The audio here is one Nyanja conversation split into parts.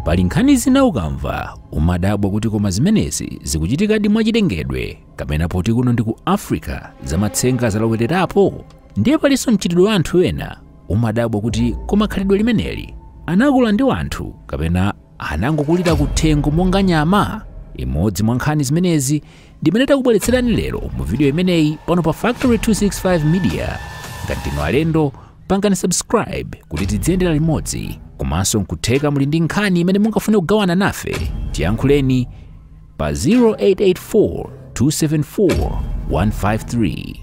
Pali nkhani zina ukamva umadabwa kuti koma zimenezi zikuchitikadi mwachilengedwe kapena poti kuno ndi ku Africa zamatsenga zalowererapo. Ndiye palinso mchitidwe wa anthu ena umadabwa kuti koma khalidwe limeneli anakula ndi anthu kapena anangokulira kuthengo monga nyama. Imodzi mwa nkhani zimenezi ndimene takubweretserani lero mu video imeneyi pano pa Factory 265 Media. Ngati ndinu alendo, pangani subscribe kuti tidziyendera limodzi. Komanso nkutheka muli ndi nkhani imene mungafune kugawana nafe, tiyankhuleni pa 0884 274 153.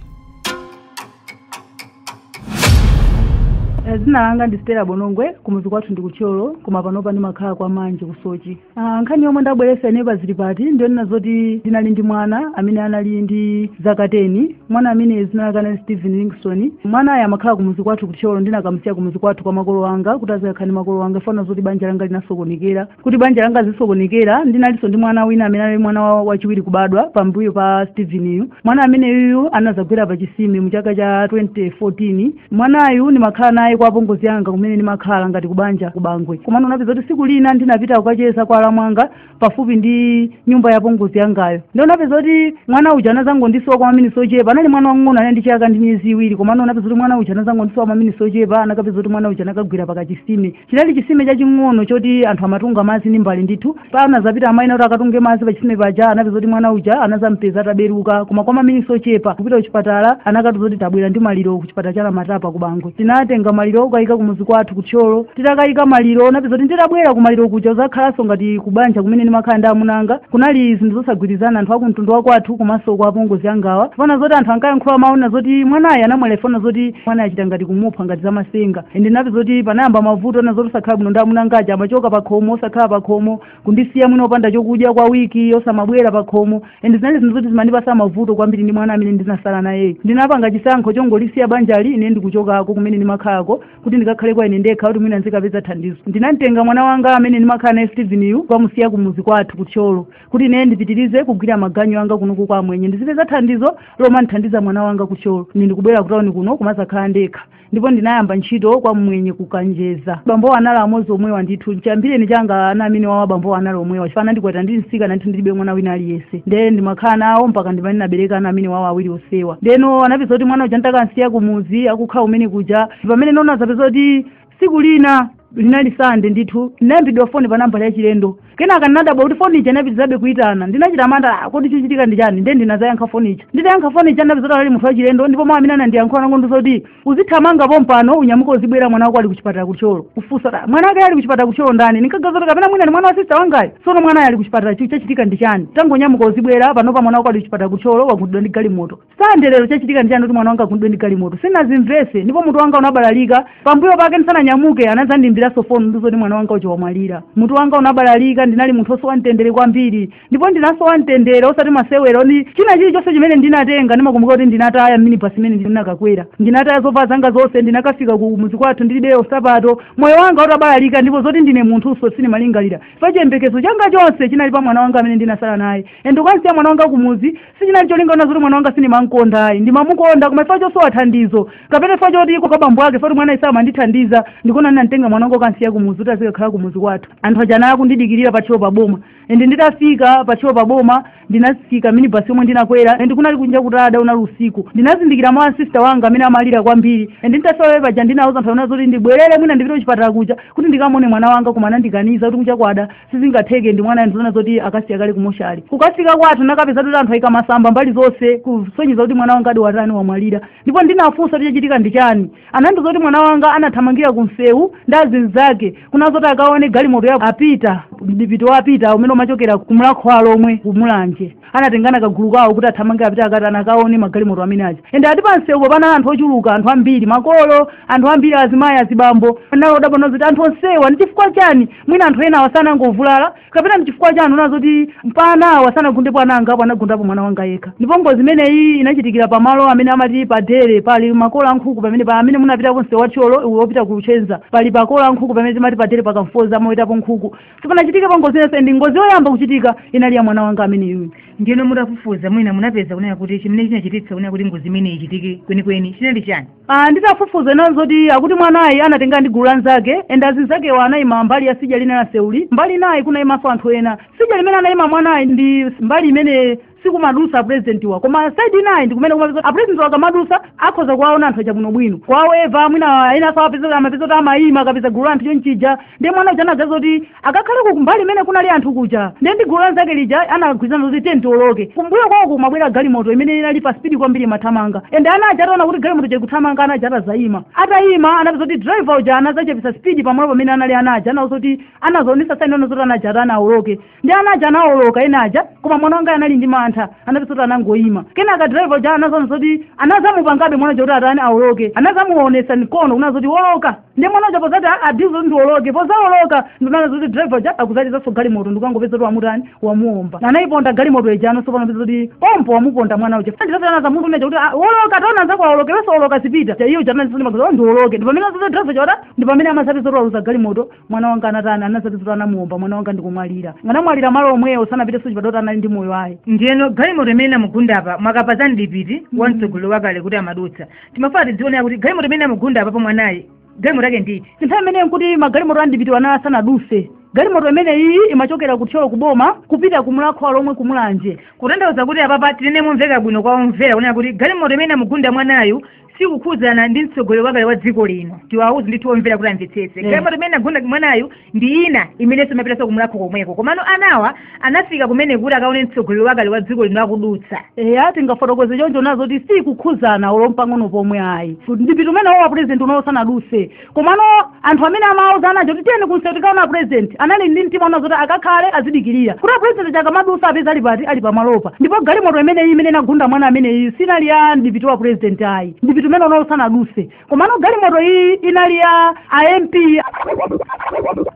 Zina langa ndi Stella Bonongwe, kumuzi kwathu ndi kuThyolo, koma panopa ndimakhala kwa Manje kuSochi. Nkhani yomwe ndabweretsa ine pa Zilipati ndiyonena zoti ndinali ndi mwana amene anali ndi zaka 10. Mwana amene zina lake anali Steven Livingston. Mwana aya amakhala kumuzi kwathu kuThyolo, ndinakamusiya kumuzi kwathu kwa makolo anga kuti azikakhala ndi makolo anga, fana zoti banja langa linasokonekera. Kuti banja langa zisokonekera, ndinalinso ndi mwana wina amene anali mwana wachiwiri kubadwa pambuyo pa Steven yu. Mwana amene yuyu anazagwera pa chisime mu chaka cha 2014. Mwanayu ndimakhala naye kwa apongozi anga kumene ndimakhala ngati kubanja kubangwe. Komano unapeza kuti siku lina ndinapita kukacheza kwa alamwanga pafupi ndi nyumba ya apongozi angayo. Ndiye unapeza kuti mwana uja anazangondisowa kwa maminitsi ochepa. Anali mwana wang'ono, anali ndi chaka ndi miyezi iwiri. Komano unapeza kuti mwana uja anazangondisowa maminitsi ochepa, anakapeza kuti mwana uja anakagwira pakachisime. Chinali chisime chaching'ono choti anthu amatunga madzi ndi mbali ndithu. Panazapita amayi kuti akatunge madzi pachisime paja, anapeza kuti mwana uja anazampeza ataberuka, koma kwa maminitsi ochepa. Kupita kuchipatala anakatiuza kuti tabwera ndi maliro kuchipatala cha Matapa kubangwe. Tinatenga maliro ukayika kumuzi kwathu kuThyolo. Titakayika maliro napeza kuti nditabwera kumaliro kuja uzakhalanso ngati kubanja kumene ndimakhala ndi amunanga. Kunali zinthu zosagwirizana anthu akumtundu wa kwathu komanso kwa apongozi angawa. Fana zoti anthu ankayankhula mawu zoti mwanayi anamwalira, fana zoti mwanayi achita ngati kumupha ngati zamasenga. Ende napeza kuti panayamba mavuto na zoti osakhala bwino ndi amunanga aja, amachoka pakhomo osakhala pakhomo, kundisiya mwina opanda chokudya kwa wiki osamabwera pakhomo. Ende zinali zinthu zoti zimandipasa mavuto kwambiri ndi mwana amene ndinasala naye. Ndinapanga chisankho chongolisiya banjali ine ndikuchokako kumene ndimakhalako kuti ndikakhale kwa ine ndekha kuti mwina nzikapeza thandizo. Ndinamtenga mwana wanga amene ndimakhala naye Steven yu kwamusiya kumuzi kwathu kuThyolo kuti ine ndipitirize kugwira maganyu anga kunoku kwa mwenye ndizipeza thandizo loma nthandiza mwana wanga kuThyolo. Ine ndikubwera kutawuni kuno kumazakhala ndekha. Ndipo ndinayamba ntchito kwa mwenye kukanjeza. Bambo anali amodzi omwewa ndithu, chambireni changa ana amene wawa bambo anali omwewa, chifana ndikwata ndi msika ndithu ndilibe mwana wina aliyense. Ndiye ndimakhala nawo mpaka ndimene nabereka ana amene wawa awiri osewa. Ndeno anapeza kuti mwana uja ntakansiya kumuzi akukhala umene kuja. Pamene nona zapeza kuti siku lina linali Sande ndithu, ndinayambidwa foni pa nambala ya chilendo. Kenaka ndinadabwa kuti foni ija inapitirizabe kuitana. Ndinachita mantha, kodi chichitika ndi chani? Ndiye ndinazayankha foni ija. Nditayankha foni ija ndinapeza kuti anali munthu wachilendo, ndipo mawu amene anandiyankhula nangondiuza kuti uzithamanga pompano unyamuka uzibwera mwana wako ali kuchipatala kuThyolo. Kufunsa mwana wake ali kuchipatala kuThyolo ndani? Ndinkaganiza kuti kapena mwina ndi mwana wa sister wangayo. Tsono mwanayo ali kuchipatala, chachitika ndi chani? Tangonyamuka uzibwera panopa mwana wako ali kuchipatala kuThyolo wagundidwa ndi galimoto. Sande lero chachitika ndi chani kuti mwana wanga agundidwe ndi galimoto? Sinazimvese, ndipo mutu wanga unabalalika. Pambuyo pake ndisananyamuke anadzandimbiraso foni ndizo kuti mwana wanga uja wamwalira. Mutu wanga unabalalika, ndinali munthu osowa mtendere kwambiri. Ndipo ndinasowa mtendere osati masewero, ni china chilichonse chimene ndinatenga ndimakumbuka kuti ndinataya minibus imene ndinakakwera. Ndinataya zovala zanga zonse, ndinakafika ku muzi kwathu ndilibe osapato. Moyo wanga utabalalika, ndipo zoti ndine munthuso sinimalingalira. Fa chiyembekezo changa chonse chinali pa mwana wanga amene ndinasala naye. Ende ukansiya mwana wanga kumuzi, sichinali cholinga zoti mwana wanga sinimankonda ayi. Ndimamukonda koma fa chosowa thandizo. Kapena fa choti kwa bambo ake, fa kuti mwana isama ndithandiza, ndikuona ndinatenga mwana wanga ukansiya kumuzi kuti azikakhala kumuzi kwathu. Anthu aja anakundidikirira paThyolo paboma. Ende nditafika paThyolo paboma, ndinasika minibus yomwe ndinakwera, ende kunali kunja kutada unali usiku. Ndinazindikira mwa sister wanga amene amalira kwambiri. Ende nditasowa paja ndinauza anthu amene zoti ndibwerere mwina ndipite kuchipatala kuja kuti ndikamone mwana wanga, koma anandikaniza kuti kunja kwada sizingatheke ndi mwana ndizona zoti akasiya kale kumoshali. Kukafika kwathu nakapeza kuti anthu ayika masamba mbali zonse kusonyeza kuti mwana wanga adi watani wamwalira. Ndipo ndinafunsa kuti chachitika ndi chani. Anandiuza kuti mwana wanga anathamangira kumsewu ndi azinzake kunazoti akaone galimoto ya apita ndipito wapita umene umachokera kumulakho lomwe kumulanje. Anatengana kagulu kawo kuti athamangira apita akati anakaone magalimoto amene aja. Ende ati pansewu pana anthu ochuluka, anthu ambiri makolo, anthu ambiri azimayi azibambo. Nawo zoti anthu onsewa ndi chifukwa chani mwina anthu ena awasanangovulala kapena ndi chifukwa chani unazoti mpana awasanagundepo ananga apo anagundapo mwana wanga yekha. Ndipo ngozi imeneyi inachitikira pamalo amene amati padere pali makolo ankhuku pamene pa amene munapita msewu wa Thyolo wopita kuchenza pali pakolo ankhuku pamene timati padere pakamfoza amawetapo nkhuku. Sipana Sinachitike pa ngozi yense, ndi ngozi yoyamba kuchitika inali ya mwana wanga ameneyu. Ndiyeno mutafufuza mwina munapeza kunena kuti chimene chinachititsa kunena kuti ngozi imeneyi ichitike kwenikweni chinali chani? Nditafufuza nazo zoti akuti mwanayi anatenga ndi gulu lanzake, ende azinzakewo anayima mbali ya sija lina la seuli, mbali nayi kunayimanso anthu ena. Sija limene anayima mwanayi ndi mbali imene sikumadusa president wa, koma side inayi ndi kumene kumapeza a president akamadusa akhoza kuwaona anthu aja bwinobwino, kuwaweva mwina ena sawapeza, amapeza kuti amayima akapeza gulu la anthu chonchija. Ndiye mwana uja anagaza kuti akakhale ku mbali imene kunali anthu kuja, ndiye ndi gulu lanzake lija anagwirizana kuti tenti oloke. Kumbuyo kwawo kumabwera galimoto imene inali pa speed kwambiri imathamanga, ende ana aja ataona kuti galimoto ija ikuthamanga, ana aja atazayima. Atayima anapeza kuti driver uja anazachepesa speed pamalo pamene anali ana aja, anazo kuti anazaonesa sign ona zoti ana aja atanaoloke, ndi ana aja anaoloka ena aja, koma mwana wanga anali ndi mantha, anapeza kuti anangoyima. Kenaka driver uja anazaona zoti anazamupangabe mwana uja kuti atani aoloke, anazamuonesa mkono kunazo kuti woloka. Ndiye mwana uja pozati adizo ndi oloke, pozaoloka ndinaona zoti driver uja akuzalizanso galimoto, ndikangopeza kuti wamutani wamuomba, anayiponda galimoto ija. Anonso pano kuti pompo wamuponda mwana uja, ndizapita munthu umeja kuti woloka, taona nzako aoloke, weso oloka zipita iyo uja anazoti ndi oloke. Ndi pamene azoti driver uja ndi pamene amazapeza kuti waluza galimoto, mwana wanga anatani anazapeza kuti anamuomba mwana wanga ndikumwalira. Anamwalira malo omwewo, sanapite chipatala kuti anali ndi moyo ayi. Ndiyeno galimoto imene namugunda apa mwakapazani ndipiti wamtsogolo wakale kuti amadutsa, timafuna tidzione kuti galimoto imene namugunda apa mwanayi galimoto yake nditi? Nthawi imene nkuti magalimoto andipiti ana asanaduse, galimoto imene iyi imachokera kuthyolo kuboma kupita kumulakho lomwe kumulanje. Kutanthauza kuti apapa tinene momveka bwino kwa omvera kunena kuti galimoto imene namugunda mwanayu sikukhudzana ndi mtsogoleri wakale wa dziko lino. Tiwauze ndithu omvera kuti amvetsetse. Galimoto imene nagunda mwanayu ndi ina imenenso imapitanso kumulakho komweko, komano anawa anafika kumene kuti akaone mtsogoleri wakale wa dziko lino akudutsa. Eya, tingafotokoze choncho nazo kuti sikukhudzana olo mpang'ono pomwe ayi. Ndipiti umene wa president unawo sanaduse, komano anthu amene amawauza anajo kuti tiyeni kunsewu tikaona president anali ndi mtima unazo kuti akakhale azidikirira kuti president akamadusa apeza ali pati, ali pamalopa. Ndipo galimoto imeneyi imene inagunda mwana ameneyi sinali ya ndipiti wa president ayi, ndipiti umene unawo sanaduse, komano galimoto iyi inali ya a MP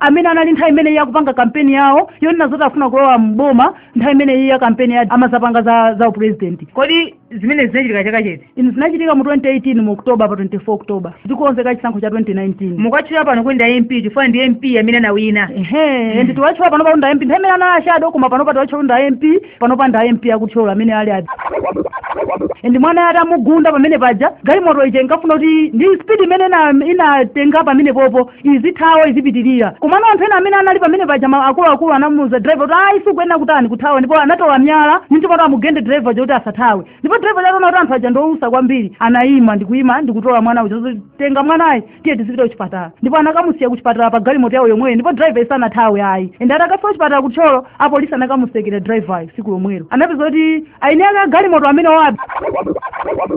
amene anali nthawi imeneyi yakupanga kampeni yawo yonena zoti afuna kulowa mboma. Nthawi imeneyi ya kampeni ya amazapanga za upresident. Kodi zimene zinachitika chaka cheti? Inu, zinachitika mu 2018 mu October, pa 24 October, tikukonzeka chisankho cha 2019. Mukatchula pano kuti ndi MP chifukwa ndi MP amene anawina. Ehe, ndi tiwatchula panopa kuti ndi MP. Nthawi imene anali a shadow, koma panopa tiwatchula kuti ndi MP. Panopa ndi MP akutchula amene ali adi, ndi mwana atamugunda pamene paja galimoto ija inkafuna kuti ndi speed imene inatenga pamene popo izithawa, izipitirira, komano anthu ena amene anali pamene paja akuluakulu anamuuza driver kuti ayi, sikuyenera kutani kuthawa, ndipo anatola miyala ndipo amugende driver kuti asathawe. Ndipo driver ataona kuti anthu aja ndolusa kwambiri, anayima ndikuyima ndikutola mwana uja kuti tenga mwanayi, tiye tizipita kuchipatala, ndipo anakamusiya kuchipatala pa galimoto yawo yomweyo, ndipo driver isanathawe ayi. Ende atakafika kuchipatala kutcholo, apolisi anakamusekera driver siku lomwelo. Anapeza kuti aine ake galimoto amene wa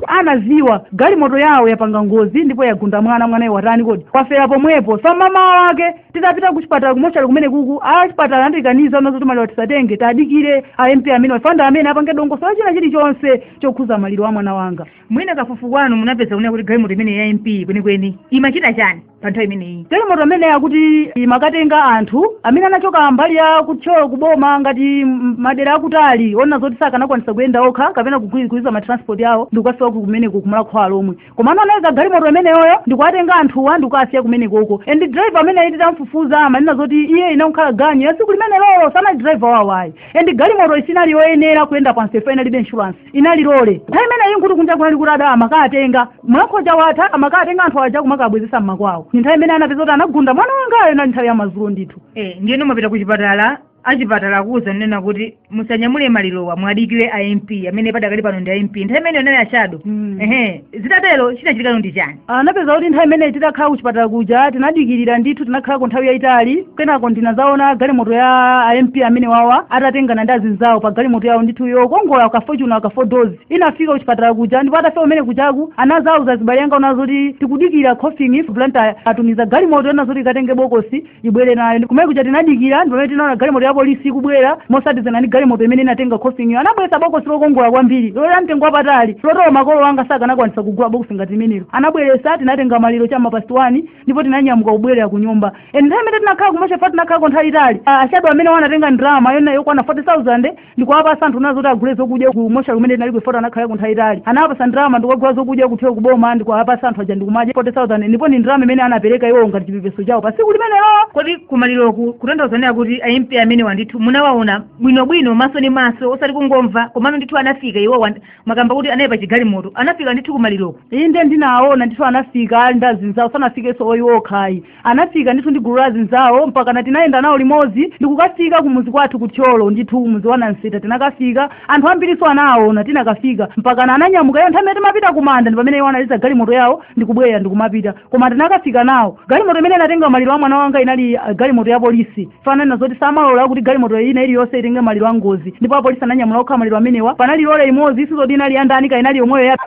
anaziwa galimoto yawo yapanga ngozi ndipo yagunda mwana, mwanayo watani kodi wafera pomwepo. So mama wake titapita kuchipatala kumochali kumene kuku achipatala andikaniza unazo maliro tisatenge, tadikire a MP amene wafanda amene apange dongosolo china chilichonse chokhuza maliro a mwana wanga. Mwina kafukufuku wanu munapeza kunena kuti galimoto imene ya MP kwenikweni imachita chani pa nthawi imeneyi? Galimoto imene yakuti imakatenga anthu amene anachoka mbali ya kutcholo kuboma ngati madera akutali ona zoti sakanakwanisa kuyenda okha kapena kugwirizana ma transport yawo ndikukafika kumeneko kumulakho lomwe, komano anayika galimoto imeneyoyo ndikuwatenga anthuwa ndikukasiya kumenekoko. And driver amene ayi titamfufuza amanena zoti iye inakukhala ganyu ya tsiku limene lolo, sanali driver wawo ayi, and galimoto isinali yoyenera kuyenda pansefa, inalibe insurance, inali lole. Nthawi imeneyi nkuti kunja kunali kuti ada amakatenga mulakho watha, amakatenga anthu aja kumakabwezesa mmakwawo. Ni nthawi imene anapeza kuti anagunda mwana wangayo, inali nthawi ya madzulo ndithu. Ndiyeno mwapita kuchipatala, achipatala akuwuza nena kuti musanyamule malirowa, mwadikire a MP amene padakali pano ndi a MP, nthawi imeneyo nali a shadow. Ehe, zitatero chinachitikano ndi chani? Anapeza kuti nthawi imeneyi titakhala kuchipatala kuja tinadikirira ndithu, tinakhalako nthawi yayitali. Kenako ndinazaona galimoto ya a MP amene wawa atatengana ndi azinzawo pa galimoto yawo ndithu yokongola ka Fortuner ka four doors inafika kuchipatala kuja. Ndipo atafika kumene kujaku anazauza zibale yanga unazo kuti tikudikira coffin Blantyre atumiza galimoto yona zoti ikatenge bokosi ibwere nayo. Kumene kuja tinadikira, ndipo pamene tinaona galimoto ya polisi ikubwera mosatizana ndi galimoto imene inatenga coffin. Anabweretsa bokosi lokongola kwambiri lola mtengo wapatali lotola makolo anga sakanakwanisa kugula bokosi ngati limenelo. Anabweretsa, tinatenga maliro cha mapast 1 ndipo tinanyamuka kubwerera ku nyumba. And nthawi imene tinakhala kumashefa tinakhala nthawi itali, ashado amene wanatenga ndalama yona yokwana 40,000 ndikuwapasa anthu nazo kuti agule zokudya ku mosha kumene tinali ku anakhala kunthawi itali. Anawapasa ndalama ndikugula zokudya kuthiwa kuboma ndikuwapasa anthu aja ndikumadya 40,000 ndipo ni ndalama imene anapereka iwo ngati chipepeso chawo pasiku limenelo. Kodi kumaliroku kutanthauza kuti a MP amene wandithu munawaona bwinobwino maso ni maso osati kungomva, komano ndithu anafika iwo makamba kuti anayi pa chigalimoto anafika ndithu kumaliroku? Inde ndinaona ndithu anafika ali ndi azinzawo, sanafikenso oyiwokhayi, anafika ndithu ndi gulu la azinzawo mpaka na tinayenda nawo limodzi ndikukafika kumuzi kwathu kuThyolo ndithu muzi wa Nanseta. Tinakafika anthu ambiriso anaona tinakafika mpaka na ananyamuka iyo nthawi imene timapita kumanda ndi pamene iwo analiza galimoto yawo ndikubwera ndikumapita, koma tinakafika nawo. Galimoto imene inatenga maliro a mwana wanga inali galimoto ya polisi, fanana zoti samalola kuti galimoto ina iliyonse itenge maliro a ngozi, ndipo apolisi ananyamula okha maliro amenewa. Panali lole imodzi isizoti inali yandani ka inali yomweyo ya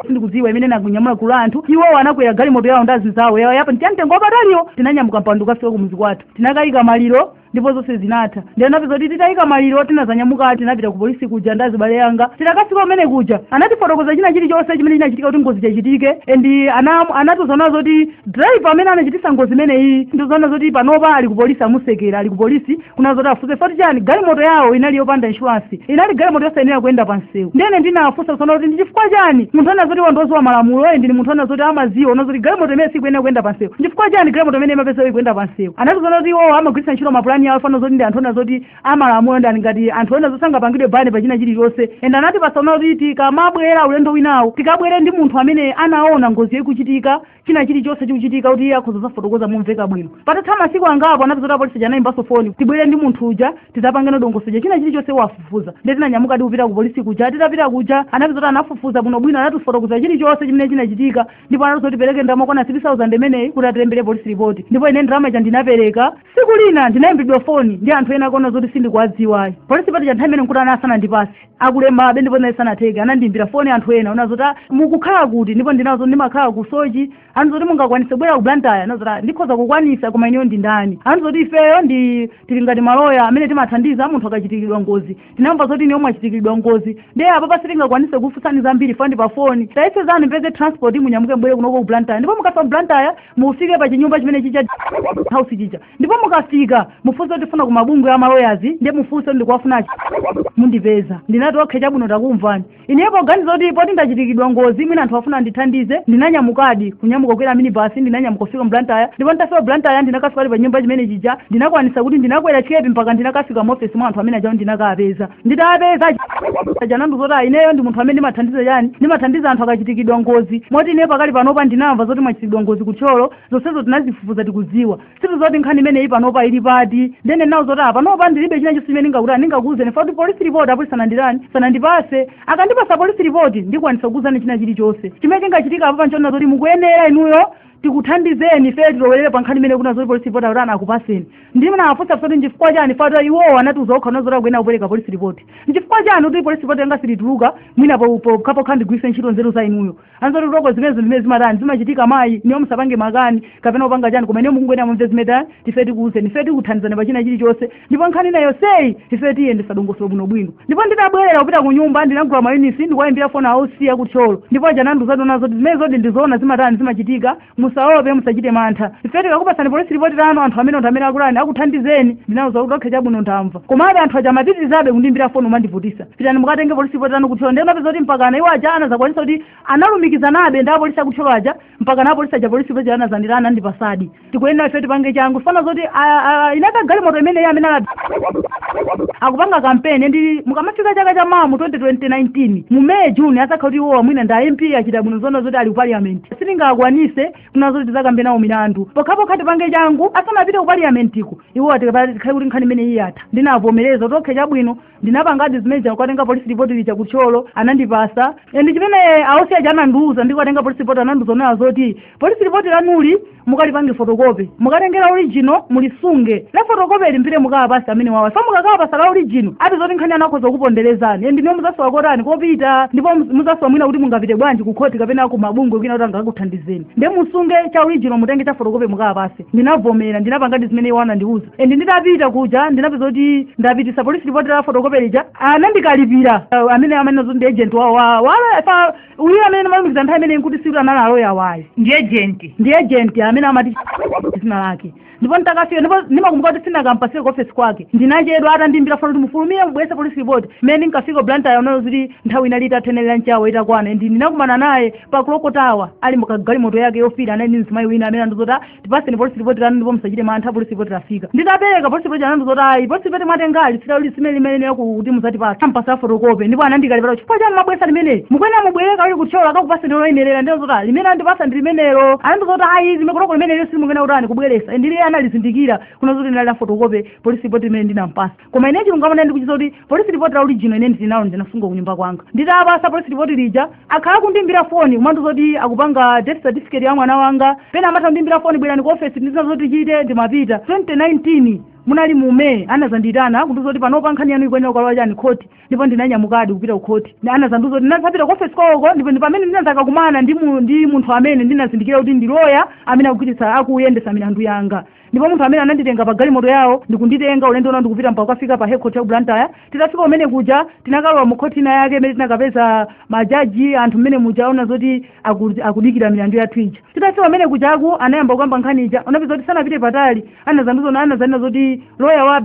ndikudziwa imene nakunyamula gulu la anthu, iwowo anakwera galimoto yawo ndi azinzawo yawo yapa mtengo wapataliyo. Tinanyamuka mpando kukafika kumuzi kwathu, tinakayika maliro ndipo zonse zinatha. Ndinapeza kuti titayika maliro tinazanyamuka tinapita ku polisi kuja ndi azibale yanga. Tinakafika kumene kuja anatifotokoza china chilichonse chimene chinachitika kuti ngozi chachitike, and anatiuza zoti driver amene anachitisa ngozi imeneyi ndizoona zoti panopa ali ku polisi, amusekera ali ku polisi kuna zoti afuze foti chani galimoto yawo inali yopanda insurance, inali galimoto yosayenera kuyenda pa msewu. Ndene ndinafunsa sona kuti ndi chifukwa chani munthu anazoti wandoziwa malamulo ndi munthu anazoti amaziwa unazoti galimoto imene sikuyenda kuyenda pa msewu, chifukwa chani galimoto imene imapeza ikuyenda pa msewu? Anatiuza kuti iwowo amagwiritsa ntchito mapulani yawo fano zoti ndi anthu zoti amalamulo ndani ngati anthu ena zosangapangidwe bani pa china chilichonse. And anati pasana kuti tikamabwera ulendo winawo tikabwere ndi munthu amene anaona ngozi ikuchitika china chilichonse chikuchitika kuti iye akhoza zafotokoza momveka bwino. Patatha masiku angapo anapeza kuti apolisi anayimbanso foni tibwere ndi munthu uja tidzapangeno dongosoja china chilichonse wafufuza. Ndiye tinanyamuka ndi kupita ku polisi kuja. Titapita kuja anapeza kuti anafufuza bwinobwino, anatifotokoza chilichonse chimene chinachitika ndipo anatiuza kuti tipereke ndalama kwana 3,000 imeneyi kuti atilembere polisi report. Ndipo ine ndalama ija ndinapereka. Tsiku lina ndinayimbidwa foni ndi anthu ena akona zoti sindikuwadziwayi. Polisi report nthawi imene nkuti anasanandipase akulembabe ndipo naye sanatheke, anandiyimbira foni anthu ena unazoti mukukhala kuti, ndipo ndinazo ndimakhala ku Sochi. Anzoti mungakwanise kubwera ku Blantyre? Anazoti ndikhoza kukwanisa koma ineyo ndi ndani? Anzoti ifeyo ndi tili ngati maloya amene timathandiza munthu akachitikidwa ngozi, tinamva zoti ineyo mwachitikidwa ngozi ndiye apo pasi tingakwanise kufunsani zambiri fandi pa foni, tayesezani mpeze transport munyamuke mbwere kunoko ku Blantyre, ndipo mukafika ku Blantyre mufike pa chinyumba chimene chicha house chicha, ndipo mukafika mufunse kuti tifuna ku mabungwe a maloyazi, ndiye mufunse ndikuwafuna mundipeza. Ndinati okay chabwino takumvani. Ineyo poganiza kuti poti ndachitikidwa ngozi mwina anthu afuna ndithandize, ndinanyamukadi kunyamuka kukwera minibus, ndinanyamuka kufika Blantyre. Ndipo nditafika Blantyre ndinakafika pa nyumba chimene chija, ndinakwanisa kuti ndinakwera chikepi mpaka ndinakafika mu office mwa anthu amene ajawo ndinakapeza. Nditapeza jananduzoti ineyo ndi munthu amene ndimathandiza chani, ndimathandiza anthu akachitikidwa ngozi, moti ineyo pakali panopa ndinamva zoti mwachitikidwa ngozi kuThyolo, zonsezo tinazifufuza tikudziwa, situzoti nkhani imeneyi panopa ili pati. Ndene nawo zoti panopa ndilibe china chonse chimene ndingakuti ndingakuwuzeni foti police report apolisi sanandilani sanandipase, akandipasa police report ndikwanisa kukuwuzani china chilichonse chimene chingachitika apo panchona zoti mukuyenera inuyo tikuthandizeni ife tilowerere pa nkhani imene kuna zoti police report akuti anakupaseni. Ndimene afunsa kuti nchifukwa chani fatu iwowo anatiuza okha unazoti akuyenera kupereka police report, nchifukwa chani kuti police report yanga silituluka mwina pokhapokha ndigwiritse ntchito nzeru za inuyo. Anzoti kutoko zimenezo zimene zimatani zimachitika mayi, inuyo musapange makani kapena kupanga chani, koma inuyo mukungoyenera mumve zimene tife tikuwuzeni, ife tikuthandizani pa china chilichonse, ndipo nkhani ina yonseyi ife tiyendesa dongosolo bwinobwino. Ndipo nditabwerera kupita ku nyumba ndinagula mayunisi ndikuwayimbira foni ausiya kuThyolo, ndipo aja anandiuza zoti zimene zoti ndizoona zimatani zimachitika, musaope musachite mantha, ife tikakupasani police report lanu anthu amene akulani akuthandizeni. Ndinawuza kuti okay chabwino ndamva, komabe anthu aja amapitirizabe kundiyimbira foni umandivutisa, pitani mukatenge police report lanu kuThyolo. Ndiye unapeza kuti mpakana iwo aja anazakwanisa kuti analumikizanabe ndi apolisi akuThyolo aja mpaka na apolisi aja polisi report anazandirana andipasadi. Tikuyenera ife tipange changu fana zoti inaka galimoto imene iye amene akupanga kampeni ndi mukamafika chaka cha mamu 2019 mu May June asakha kuti iwowa mwina ndi MP achita bwino zoona zoti ali ku parliament, sitingakwanise kuna zoti tizakambe nawo milandu pokhapokha tipange changu asanapite ku parliamentiko iwowa tikhale kuti nkhani imene iye atha. Ndinavomereza kuti okay chabwino, ndinapangadi zimene kukatenga police report lija kuThyolo anandipasa. And chimene ausiya anandiuza ndikukatenga police report anandiuza nawo zoti police report lanuli mukalipange photocopy, mukatengera original mulisunge, la photocopy limpite mukawapasa amene wawa fa mukakawapasa la original ati zoti nkhani anakhoza kuponderezani and niyo muzasowa kotani kopita, ndipo muzasowa mwina kuti mungapite bwanji ku khoti kapena ku mabungwe kwina kuti angakuthandizeni. Ndiye musunge Musunge cha original, mutenge cha photocopy mukapase. Ndinavomera, ndinapanga ndi zimene iwo anandiuza. And nditapita kuja ndinapeza kuti ndapitisa police report la photocopy lija, anandikalipira amene amene ndi agent wawo wala fa uyu amene malumikiza nthawi imene nkuti siku anali aloya wayo. Ndi agent? Ndi agent amene amati zina lake. Ndipo nditakafika, ndipo ndimakumbuka kuti sinakampasire ku office kwake, ndinachedwa atandimbira foni kuti mufulumire mubwerese police report. Mmene ndinkafika Blantyre unayo kuti nthawi inali itathenera nchawo itakwana, ndi ndinakumana naye pa Clock Tower ali mukagalimoto yake yofira, anali ndi mzimayi wina amene andizoti tipaseni police report lanu ndipo musachite mantha, police report lafika. Nditapereka police report anandizoti ayi, police report mwatengali sila limene limene kuti muzatipasa, ampasa photocopy. Ndipo anandikalipira, chifukwa chani mabwesa limeneli? Mukwena mubwereka ali kuthyola akakupaseni loyenerera. Ndinazoti limene andipasa ndi limenelo. Anandizoti ayi, limekoloko limenelo silimukena kutani kubweresa. Ndili analizindikira kuna zoti ndinali photocopy police report imene ndinampasa. Koma ine chilungamo ndikuchiza kuti police report la original ine ndinalo, ndinasunga kunyumba kwanga. Nditapasa police report lija, akhala kundimbira foni kumandiuza kuti akupanga death certificate ya mwana wanga. Pena amatha kundimbira foni, bwerani ku office, ndizina zoti chite. Ndimapita. 2019 munali mu May anazanditana kundiuza kuti panopa nkhani yanu ikuyenera kukalowa chani khoti, ndipo ndinanyamukadi kupita ku khoti. Anazandiuza kuti ndinazapita ku office kwawoko, ndipo ndi pamene ndinazakakumana ndi munthu amene ndinazindikira kuti ndi loya amene akugwiritsa akuyendesa milandu yanga. Ndipo munthu amene ananditenga pa galimoto yawo ndikunditenga ulendo uno ndikupita mpaka kukafika pa High Court ya Blantyre. Titafika kumene kuja tinakalowa mu khoti ina yake imene tinakapeza majaji, anthu mmene muja ona zoti akudikira milandu yathu ija. Titafika kumene kujaku anayamba kukamba nkhani ija, unapeza kuti sanapite patali anazandiuza, anazanena zoti loya wa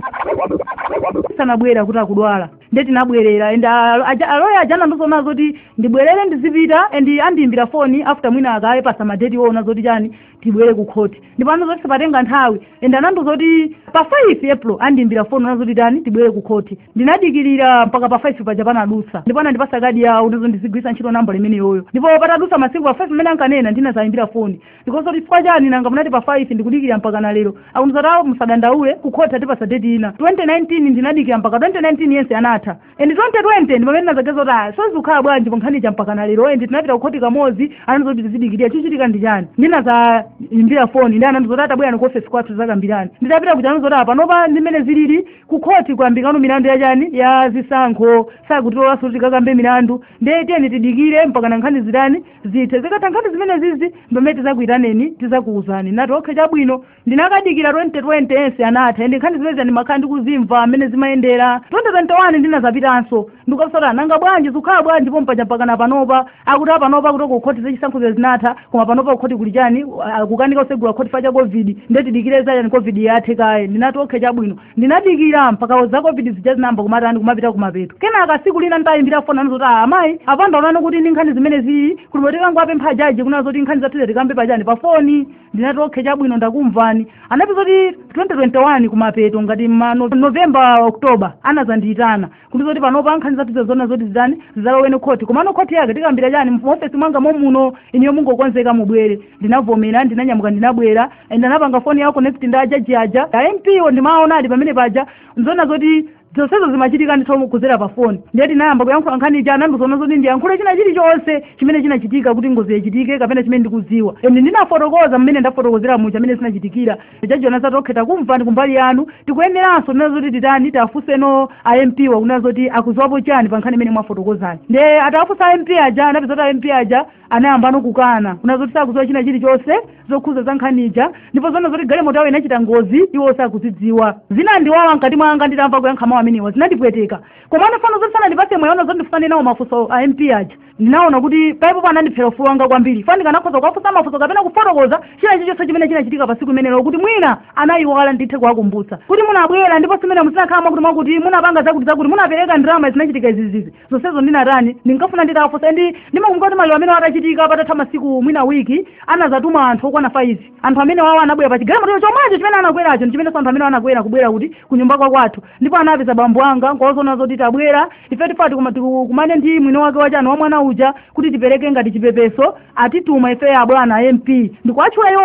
sanabwera kuti akudwala. Ndiye tinabwerera, and aloya aja anandiuza zoti ndibwerere ndizipita and andiyimbira foni after mwina akayepasa madeti woona zoti chani tibwere ku khoti. Ndipo anazoti sipatenga nthawi, and anandiuza kuti pa 5 April andiyimbira foni unazoti tani tibwere ku khoti. Ndinadikirira mpaka pa 5 paja panadusa, ndipo anandipasa kadi yawo ndizo ndizigwiritsa ntchito namba imeneyoyo. Ndipo patadutsa masiku, pa 5 mmene ankanena, ndinazayimbira foni ndikonso chifukwa chani nanga munati pa 5, ndikudikira mpaka na lero? Akundiuza kuti musadandaule, ku khoti atipasa date ina. 2019 ndinadikira mpaka 2019 yense anatha, and 2020 ndi pamene ndinazageza kuti ah, sozikukhala bwanji pa nkhani ija mpaka na lero? And tinapita ku khoti kamodzi, anandiuza kuti tizidikirira, chichitika ndi chani? Ndinazayimbira foni ndi anandiuza kuti atabwera ku office kwathu zakambirani. Nditapita kuja anandiuza kuti panopa ndimene zilili ku khoti kuyambikano milandu yachani ya zisankho, sakutilolanso kuti tikakambe milandu, ndiye tiyeni tidikire mpaka na nkhani zitani zithe. Zikatha nkhani zimene zizi pamene tizakuyitaneni, tizakuwuzani. Nati okay, chabwino. Ndinakadikira 2020 yense anatha, ende nkhani zimene ndimakhala ndikuzimva amene zimayendera. 2021 ndinazapitanso ndikukasota, nanga bwanji, zikukhala bwanji pompaja mpaka na panopa? Akuti apanopa kuti ku khoti zachisankho zinatha, koma panopa kukhoti kuli chani, kukanika kusegula khoti fa cha COVID, ndiye tidikire zachani COVID yathe kaye. Ndinati okay, chabwino. Ndinadikira mpaka za COVID zija zinayamba kumatani kumapita kumapeto. Kenaka siku lina nditayimbira foni anazoti amayi apanda onani kuti ndi nkhani zimene zili kuti potikango apempha jaji kuna zoti nkhani zathu tikambe pachani pa foni. Ndinati okay, chabwino, ndakumvani. Anapeza kuti 2021 kumapeto ngati ma November, October anazandiyitana kuti zoti panopa nkhani zathu zona zoti zitani zizalowene khoti, komano khoti yake tikambira chani muofesi mwanga momuno, iniyo mungokonzeka mubwere. Ndinavomera, ndinanyamuka, ndinabwera, and anapanga foni yawo connect ndi ajaji aja a MP wo. Ndimaona ali pamene paja, nzona zoti zonsezo zimachitika ndithu kuzera pa foni. Ndiye tinayamba kuyankhula nkhani ija, anandizoona zoti ndiyankhule china chilichonse chimene chinachitika kuti ngozi ichitike kapena chimene ndikudziwa, and ndinafotokoza mmene ndafotokozera muja amene zinachitikira. Jaji anazati okay, takumva ndi kumbali yanu, tikuyeneranso kunena zoti titani tafunseno a MP wa kunena zoti akuziwapo chani pa nkhani imene mwafotokozani. Ndiye atafunsa a MP aja, anapeza kuti a MP aja anayambano kukana kuna zoti sakudziwa china chilichonse zokhuza za nkhani ija, ndipo zona zoti galimoto yawo inachita ngozi iwo sakuzidziwa. Zinandiwawa mkati mwanga nditamva kuyankha mawu amenewa, zinandipweteka. Koma anafana zoti sanandipatse mwayi zoti ndifane nawo mafunso a MP aja. Ndinaona kuti paipo panandiphera ufulu wanga kwambiri, fani kanakhoza kuwafunsa mafunso kapena kufotokoza china chilichonse chimene chinachitika pa siku imenelo, kuti mwina anayiwala ndithe kuwakumbutsa kuti munabwera ndipo simene muzinakhala mwakuti mwakuti, munapanga zakuti zakuti, munapereka ndalama, zinachitika izizizi. Zonsezo ndinatani ndinkafuna nditawafunsa. Ndi ndimakumbuka kuti maliro amene atachitika patatha masiku mwina wiki anazatuma anthu okwana 5. Anthu amene wawo anabwera pa chigalimoto chomwecho chimene anakweracho ndi chimenenso anthu amene anakwera kubwera kuti kunyumba kwa kwathu, ndipo anapeza bambo anga nkowazona zoti tabwera ife tifati tikumane ndi mwini wake wachani wa mwana uja kuti tipereke ngati chipepeso, atituma ife abwana MP, ndikuatchula iwo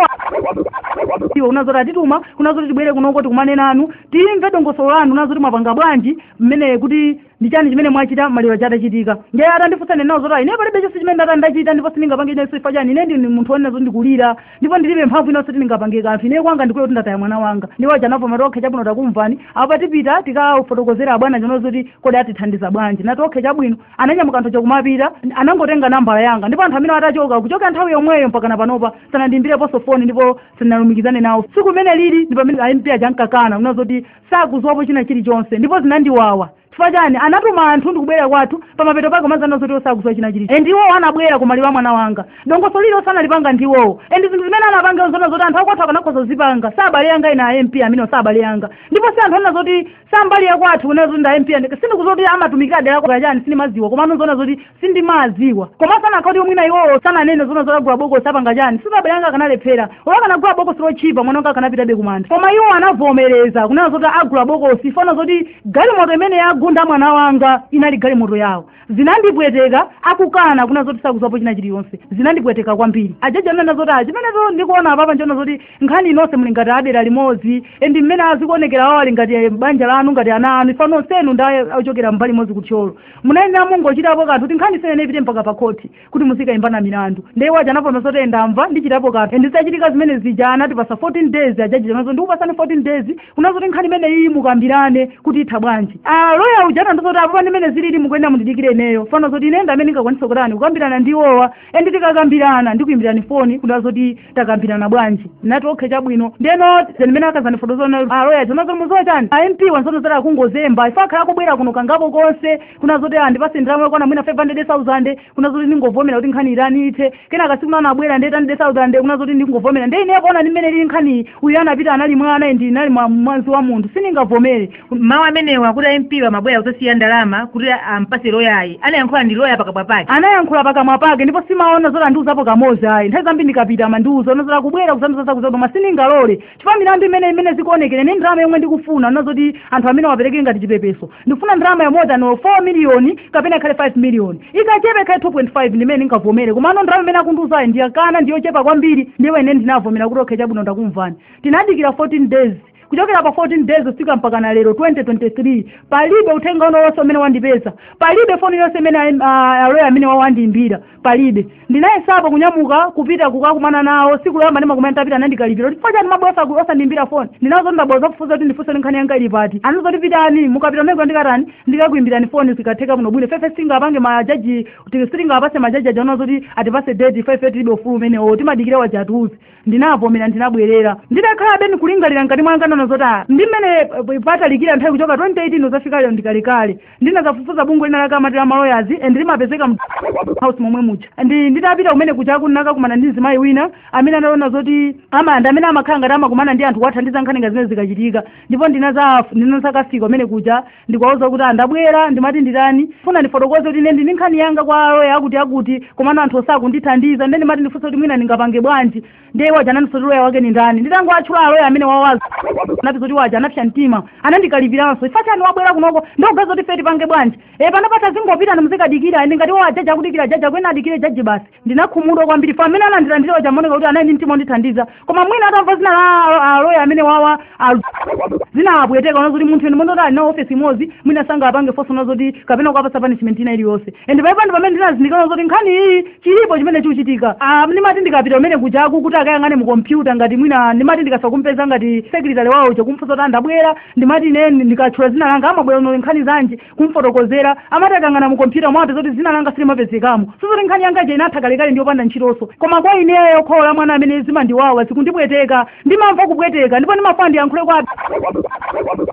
iwo unazoti atituma kunazoti tibwere kunoko tikumane nanu, timve dongosolo lanu unazoti mwapanga bwanji mmene kuti Ndi chani chimene mwachita maliro chatachitika? Ndiye atandifunsa nenawo zoti ine palibe chonse chimene ndachita ndipo sindingapange inenso chifukwa chani ine ndine munthu wonena zoti ndikulira ndipo ndilibe mphamvu inonso tindingapange kanthu ine kwanga ndikuye kuti ndataya mwana wanga. Ndiwo aja anavomera okay chabwino takumvani apa tipita tikafotokozera abwana chano zoti kodi atithandiza bwanji. Nati okay chabwino. Ananyamuka anthu chakumapita anangotenga nambala yanga ndipo anthu amene atachoka kuchoka nthawi yomweyo mpaka panopa sanandimbireponso foni ndipo sanalumikizane nawo. Tsiku limene lili ndi pamene MP aja ankakana kunena zoti sakuziwapo china chilichonse ndipo zinandiwawa. Chifukwa chani anatuma anthu ndikubwera kwathu pamapeto pake mazana zoti osakuziwa china chilichonse. Ndiwo anabwera kumaliro a mwana wanga dongoso lili osanalipanga ndiwowo endi zinthu zimene anapanga zona zoti anthu akwathu akanakhoza kuzipanga sabale yanga ina MP amene sabale yanga ndipo si anthu anena zoti sambali yakwathu kunena zoti nda MP sindikuzoti amatumikira dera kwa chani sindimaziwa koma zona zoti sindimaziwa koma sanakhala kuti mwina iwowo sananene zona zoti agula bokosi apanga chani sabale yanga akanalephera olo akanagula bokosi lochipa mwana wanga akanapitabe kumanda. Koma iwo anavomereza kunena zoti agula bokosi fona zoti galimoto imene yagunda mwana wanga inali galimoto yawo. Zinandipweteka akukana kuna zoti sakuziwapo china chiliyonse zinandipweteka kwambiri. Ajaji anena zoti chimenezo ndikuona apapa nchiona zoti nkhani inonse muli ngati adera limodzi endi mmene azikuonekera awo ali ngati banja lanu ngati ana anu ifa nonsenu ndi ochokera mbali imodzi kuthyolo munayenera mungochitapo kanthu kuti nkhani isenene ipite mpaka pa khoti kuti muzikayimbana milandu. Ndiye waja anavomera zoti ndamva ndichitapo kanthu endi zitachitika zimene zija anatipasa 14 days ajaji anazo ndikupasani 14 days kuna zoti nkhani imene iyi mukambirane kuti itha bwanji. Loya uja anandizoti apapa ndimene zilili mukuyenera mundidikire ineyo fano zoti ine ndamene ndingakwanisa kutani kukambirana ndiwowa endi tikakambirana ndikuyimbirani foni kuna zoti takambirana bwanji. Nati okay chabwino. Ndeno ndimene akazandifotokozera aloya chona muzowa chani MP wanzono zoti akungozemba ife akhala akubwera kuno kangapo konse kuna zoti andipase ndalama yokwana mwina 500,000 kuna zoti ndingovomera kuti nkhani itani ithe kenaka siku nana abwera ndi 800,000 kuna zoti ndingovomera ndiye ine kuona ndimene lili nkhani uyu anapita anali mwana ndi inali mwanzi wa munthu sindingavomere. Mawu amenewa kuti MP wamabwera kuzasiya ndalama kuti ampase loyayi anayankhula ndi loya pakamwa pake anayankhula pakamwa pake ndipo simaona zoti andiuzapo kamodzi ayi nthawi zambiri ndikapita amandiuza ona zoti akubwera kuzandiuza koma sindingalole chifukwa milandu imene zikuonekera ine ndalama yomwe ndikufuna ona zoti anthu amene wapereke ngati chipepeso ndikufuna ndalama yamodzi ano 4 miliyoni kapena ikhale 5 miliyoni ikachepa ikhale 2.5 ndimene ndingavomere koma ano ndalama imene akundiuzayi ndiyakana ndiyochepa kwambiri ndipo ine ndinavomera kuti okay chabwino ndakumvani. Tinadikira 14 days kuchokera pa 14 days kufika mpaka na lero 2023 palibe uthenga uliwonse umene wandipeza palibe foni yonse imene aloya amene wandiimbira palibe. Ndinayesapo kunyamuka kupita kukakumana nawo siku loyamba ndimakumana tapita anandikalipira kuti chani mabwera osandiimbira foni ndinazo ndabwera kufufuza kuti ndifunse nkhani yanga ili pati anazoti pitani mukapita meko ndikatani ndikakuimbirani foni zikatheka muno bwino fefe singapange majaji sitingapase majaji aja anazoti atipase date fefe tilibe ufulu umenewo timadikira wajatuzi. Ndinavomera ndinabwerera nditakhala beni kulingalira mkati mwanga ndona zoti ndimene patalikira nthawi kuchoka 2018 uzafika lero ndikalikale ndinakafufuza bungwe lina lakamatira maloyazi and limapezeka house momwe muja ndi nditapita kumene kuchaku ndinakakumana ndi mzimayi wina amene anaona zoti amanda amene amakhala ngati amakumana ndi anthu kuwathandiza nkhani nga zimene zikachitika ndipo ndinazakafika kumene kuja ndikuwauza kuti andabwera ndimati nditani funa ndifotokoze kuti ine ndini nkhani yanga kwa aloya akuti komano anthu osakundithandiza ndiye ndimati ndifunse kuti mwina ndingapange bwanji ndiye waja anandisoti loya wake ni ndani nditango atchula aloya amene wawaza anapeza kuti waja anapsa mtima anandikalipiranso ifa chani wabwera kunoko ndikugaza kuti fe tipange bwanji panopata zingopita ndimuzikadikira ine ngati wajaji akudikira jaji akwena adikire jaji basi. Ndinakhumudwa kwambiri fa amene anandilandira waja amaoneka kuti anali ndi mtima ondithandiza koma mwina atamva zina la aloya amene wawa zinawapweteka ona zoti munthu ine mondoti ali nawo ofesi imodzi mwina sangapange force ona zoti kapena kukapasa punishment ina iliyonse and paipa pamene ndinazindikira zoti nkhani iyi chilipo chimene chikuchitika. Ndimati ndikapita kumene kujaku kuti akayang'ane mu kompyuta ngati mwina ndimati ndikasa kumpeza ngati secretary wawo chakumfunsa kuti andabwera ndimati ine ndikatchula zina langa amabwera uno nkhani zanji kumfotokozera amati akang'ana mu kompyuta mwapeza kuti zina langa silimapezekamo sizoti nkhani yanga ija inatha kalekale ndiyopanda ntchitonso koma kwa ineyo khola mwana amene zimandiwawa zikundipweteka ndimamva kupweteka ndipo ndimafuna ndiyankhule kwa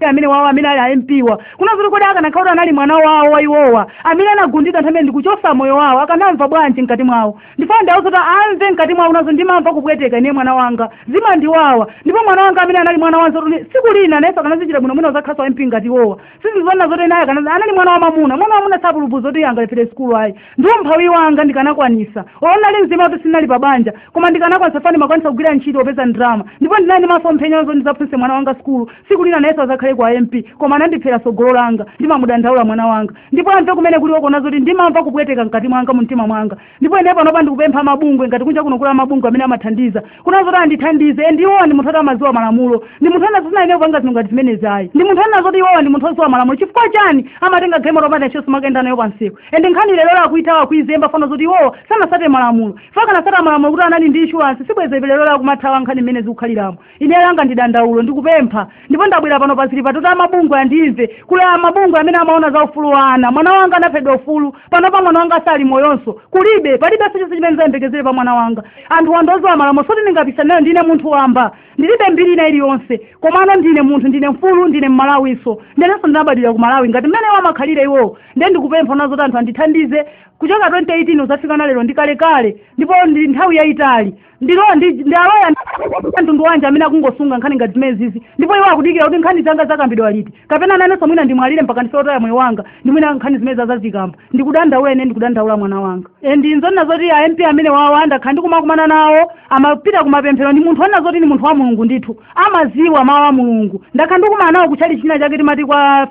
amene wawo amene ali MP wa kuna zoti kodi akanakhala kuti anali mwana wawo wa iwowa amene anagundidwa nthawi imene ndikuchosa moyo wawo akanamva bwanji mkati mwawo ndifuna ndiwauze kuti amve mkati mwawo nazo ndimamva kupweteka ine mwana wanga zimandiwawa ndipo mwana wanga amene anali mwana wanzo siku lina nayenso akanazichita bwino mwina uzakhalanso wa MP ngati iwowa sizizona zoti naye anali mwana wa mamuna mwana wamuna sapulupudza kuti angalephere sukulu ayi ndiwo mphawi wanga ndikanakwanisa onali mzima kuti sinali pabanja koma ndikanakwanisa fani makwanisa kugwira ntchito opeza ndalama ndipo ndinali masomphenya zoti ndidzaphunzitse mwana wanga sukulu siku lina nayenso azakhale kwa MP koma anandiphera tsogolo langa ndimamudandaula mwana wanga ndipo amve kumene kuli wokona zoti ndimamva kupweteka mkati mwanga mu mtima mwanga ndipo ine panopa ndikupempha mabungwe ngati kunja kuno kula mabungwe amene amathandiza kuna zoti andithandize ndiwo ndi munthu ati amadziwa malamulo ndi munthu munthu ena zinaene kupanga zinthu ngati zimenezi ayi. Ndi munthu ena zoti iwowa ndi munthu odziwa malamulo. Chifukwa chani amatenga galimoto opanda insurance makenda nayo pansewu? Ende nkhani lero akuitawa kuizemba fano zoti iwowa sanasate malamulo. Faka malamulo kuti anali ndi insurance sibweze lero akumathawa nkhani imene zikukhaliramo. Ine langa ndi dandaulo, ndikupempha ndipo ndabwera pano pasili patota amabungwe andimve kula mabungwe amene amaona za ufulu wa ana. Mwana wanga anaphedwa ufulu, panopa mwana wanga sali moyonso, kulibe palibe chilichonse chimene ndayembekezere pa mwana wanga. Anthu andozowa malamulo soti ndingapisa nayo, ndine munthu wamba, ndilibe mbiri ina iliyonse, komano ndine munthu, ndine mfulu, ndine Mmalawinso, ndenenso ndinabadwira ku Malawi ngati mmene wamakhalira iwowo. Ndiye ndikupempha nazo kuti anthu andithandize. Kuchoka 2018 uzafika na lero ndikalekale, ndipo ndi nthawi yayitali. Ndi aloya mtundu wanje amene akungosunga nkhani ngati zimenezizi, ndipo iwo akudikira kuti nkhani zanga zakambidwa liti, kapena nanenso mwina ndimwalire mpaka ndifeotaya moyo wanga, ndi mwina nkhani zimene zazazikamba. Ndikudandaula ine, ndikudandaula mwana wanga. Ndi nzonena zoti a MP amene wawa ndakhala ndikumakumana nawo, amapita kumapemphero, ndi munthu onena zoti ndi munthu wa Mulungu ndithu, amaziwa mawu a Mulungu. Ndakhala ndikumana nawo kutchali china chake timati kwa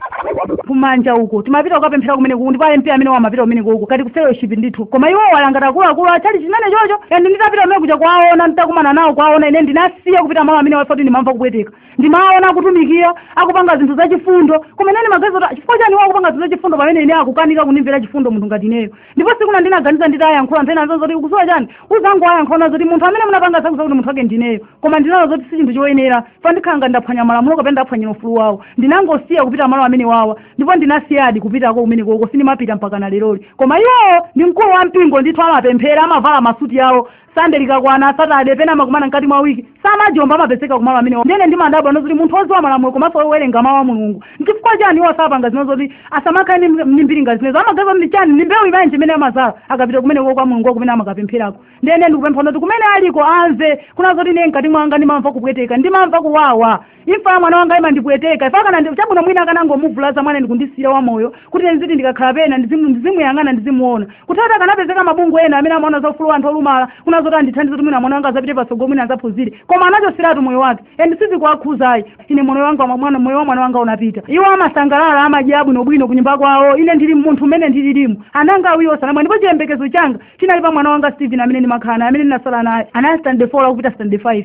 kumanja uko, timapita kukapemphera kumene kuku, ndipo a MP amene amapita kumene kuku kati ku fellowship ndithu. Koma iwo walangata akuluakulu achali chimene chocho, and nditapita kumene kuja kwaona, nditakumana nawo kwaona, ine ndinasiya kupita malo amene wafoti ndimamva kupweteka. Ndimaona akutumikira akupanga zinthu zachifundo, kumene ndimagaza kuti chifukwa chani iwo akupanga zinthu zachifundo pamene ine akukanika kundimvera chifundo munthu ngati ineyo. Ndipo siku lina ndinaganiza nditayankhula anthu ena anzaza kuti ukudziwa chani, uzangowayankhula zoti munthu amene munapanga zakuza kuti munthu wake ndineyo, koma ndinaona zoti si chinthu choyenera, fa ndikhala ngati ndaphwanya malamulo kapena ndaphwanyira ufulu wawo. Ndinangosiya kupita malo amene wawa, ndipo ndinasiyadi kupitako kumene koko, sindimapita mpaka na leroli. Koma iwowo ndi mkulu wa mpingo ndithu, amapemphera, amavala masuti yawo Sande likakwana, Satade pena amakumana mkati mwa wiki, samajomba, amapezeka kumalo amene. Ndene ndimadabwa nozoti munthu odziwa malamulo komanso owerenga mawu a Mulungu, nchifukwa chani iwo asapanga zimene zoti asamakhale ndi mbiri ngati zimenezo? Amagaza ndi chani? Ndi mbewu imanji imene amazala akapita kumeneko kwa Mulungu kumene amakapempherako? Ndene ndikupempha noti kumene aliko amve kuna zoti ine mkati mwanga ndimamva kupweteka, ndimamva kuwawa. Imfa ya mwana wanga imandipweteka. Ifa kana chabwino mwina akanangomuvulaza mwana ndikundisiyira wamoyo, kuti nziti ndikakhala pena ndizimuyang'ana ndizimuona. Kutata kanapezeka mabungwe ena amene amaona za ufulu wa anthu olumala, kuna zoti andithandize kuti mwina mwana wanga azapite patsogolo, mwina azaphunzire, koma anachosiratu moyo wake and sizikuwakhuzayi. Ine moyo wanga mwana, moyo wa mwana wanga unapita. Iwo amasangalala, amadya bwinobwino kunyumba kwawo, ine ndili munthu mmene ndililimu. Ananga awiri osanamwa, ndipo chiyembekezo changa chinali pa mwana wanga Steven amene ndimakhala naye, amene ndinasala naye, anali standard 4 akupita standard 5.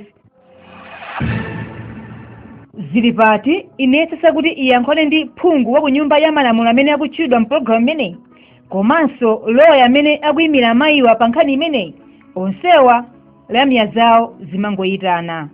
Zili pati inayesesa kuti iyankhule ndi phungu wa ku nyumba ya malamulo amene akutchulidwa mpulogalamu imeneyi, komanso loya amene akuyimira amayiwa pa nkhani imeneyi. Onsewa lamya zawo zimangoyitana.